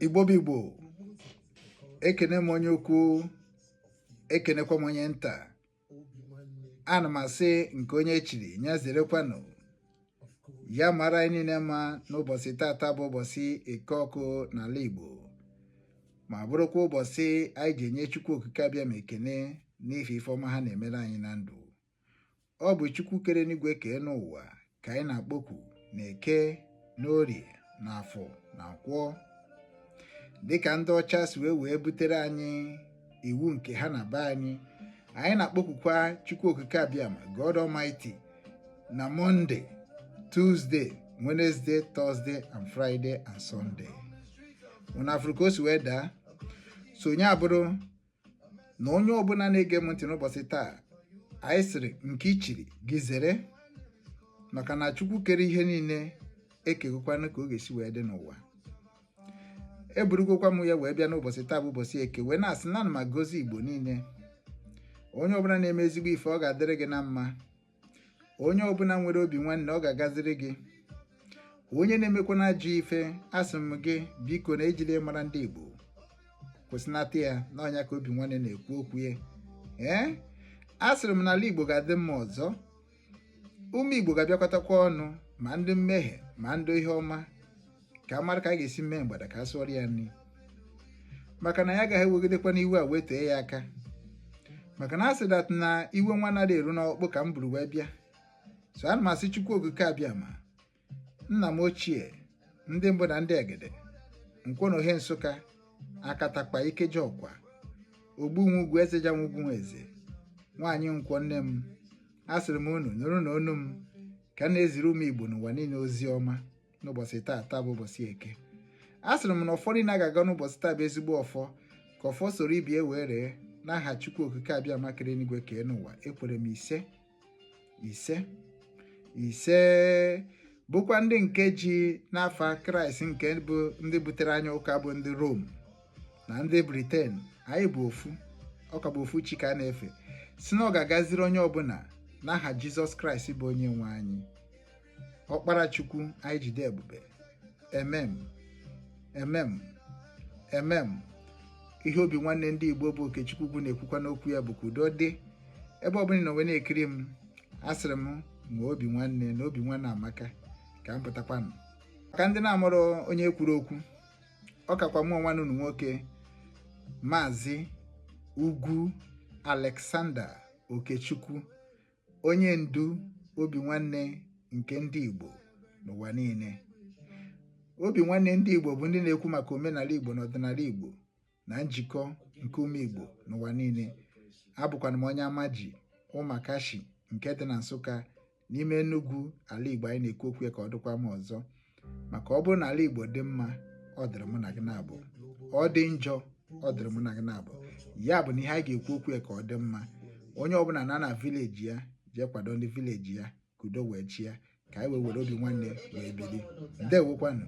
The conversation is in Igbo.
Igbo bụ Igbo, ekene m onye ukwu, ekenekwa m onye nta. Ana m asị nke onye chiri ya zerekwanụ. Ya mara anyị niile mma n'ụbọchị tata bụ ụbọchị Eke Ọkụ n'ala Igbo, ma bụrụkwa ụbọchị anyị ji enye Chukwu Okike Abịama ekene n'ife ife ọma ha na-emere anyị na ndụ. Ọ bụ Chukwu kere n'igwe kee n'ụwa ka anyị na-akpọku na Eke na Orie na Afọ na Nkwọ, dịka ndị ọcha si wee butere anyị iwu nke ha na be anyị. Anyị na-akpọkukwa Chukwu Okike Abịama, God Almighty, na Monday, Tuesday, Wednesday, Thursday and Friday and Sunday. Unu afụrụ ka o si wee daa. So onye abụrụ na onye ọbụla na-ege m ntị n'ụbọchị taa, anyị sịrị nke ichiri gị zere, maka na Chukwu kere ihe niile ekegokwanụ ka ọ ga-esi wee dị n'ụwa. Eburugokwa m ya wee bịa n'ụbọchị taa bụ ụbọchị Eke, wee na-asị na ana m agọzi Igbo niile. Onye ọbụla na-eme ezigbo ife, ọ ga-adịrị gị na mma. Onye ọbụla nwere obi nwanne, ọ ga-agaziri gị. Onye na-emekwa na ajọ ife, asị m gị biko na ejiri mara ndị Igbo kwụsịnata ya n'ọnya ka obi nwanne na-ekwu okwu ya. Ee, asịrị m n'ala Igbo ga-adị mma ọzọ. Ụmụ Igbo ga-abịakọtakwa ọnụ, ma ndị mmehie ma ndị ihe ọma, ka a mara ka a ga-esi mee mgbada ka a sụọrọ ya nri, maka na ya agaghị ewegidekwa n'iwe a wee tee ya aka, maka na a sị that na iwe nwa anaghị eru n'ọkpụ ka m buru wee bịa. So ana m asị Chukwu Okike Abịama, nna m ochie, ndị mbụ na ndị egede, nkwọ na ohe Nsụka, akatakpa ikeji ọkwa ogbu nwa ugwu eze ja ugwu eze nwaanyị nkwọ nne m, asịrị m unu nụrụ na onu m ka m na-eziri ụmụ Igbo n'ụwa niile ozi ọma n'ụbọchị taa taa bụ ụbọchị Eke. Asịrị m na ọfọ niile a ga-aga n'ụbọchị taa bụ ezigbo ọfọ, ka ọfọ soro ibie wee ree n'aha Chukwu Okike Abịama kere n'igwe kee n'ụwa. Ekwere m ise ise ise. Bụkwa ndị nke ji n'afa Kraịst nke bụ ndị butere anyị ụka bụ ndị Rom na ndị Britain, anyị bụ ofu, ọ ka bụ ofu chi ka a na-efe, si na ọ ga-agaziri onye ọbụla n'aha Jizọs Kraịst bụ onye nwe anyị, ọkpara Chukwu anyị jide ebube. Emem emem emem. Ihe obi nwanne ndị Igbo bụ Okechukwu Ugwu na-ekwukwa n'okwu ya bụ ka udo dị ebe ọbụla ị nọ wee na-ekiri m. Asịrị m nwee obi nwanne na obi nwanne amaka ka m pụtakwanụ. Maka ndị na-amụrụ onye kwuru okwu, ọ kakwa mụọ nwanne unu nwoke, Maazị Ugwu Alexander Okechukwu, onye ndu obi nwanne nke ndị Igbo n'ụwa niile. Obi nwanne ndị Igbo bụ ndị na-ekwu maka omenala Igbo na ọdịnala Igbo na njikọ nke ụmụ Igbo n'ụwa niile. Abụkwana m onye Amaji Ụmakashi nke dị na Nsụka n'ime Enugu, ala Igbo anyị na-ekwu okwu ya ka ọ dịkwa m ọzọ, maka ọ bụrụ na ala Igbo dị mma, ọ dịrị mụ na gị na-abụ. Ọ dị njọ, ọ dịrị mụ na gị na-abụ. Ya bụ na ihe anyị ga-ekwu okwu ya ka ọ dị mma. Onye ọbụla na na village ya jee kwado ndị village ya ka udo wee chịa, ka anyị wee were obi nwanne wee biri. Ndewokwanụ.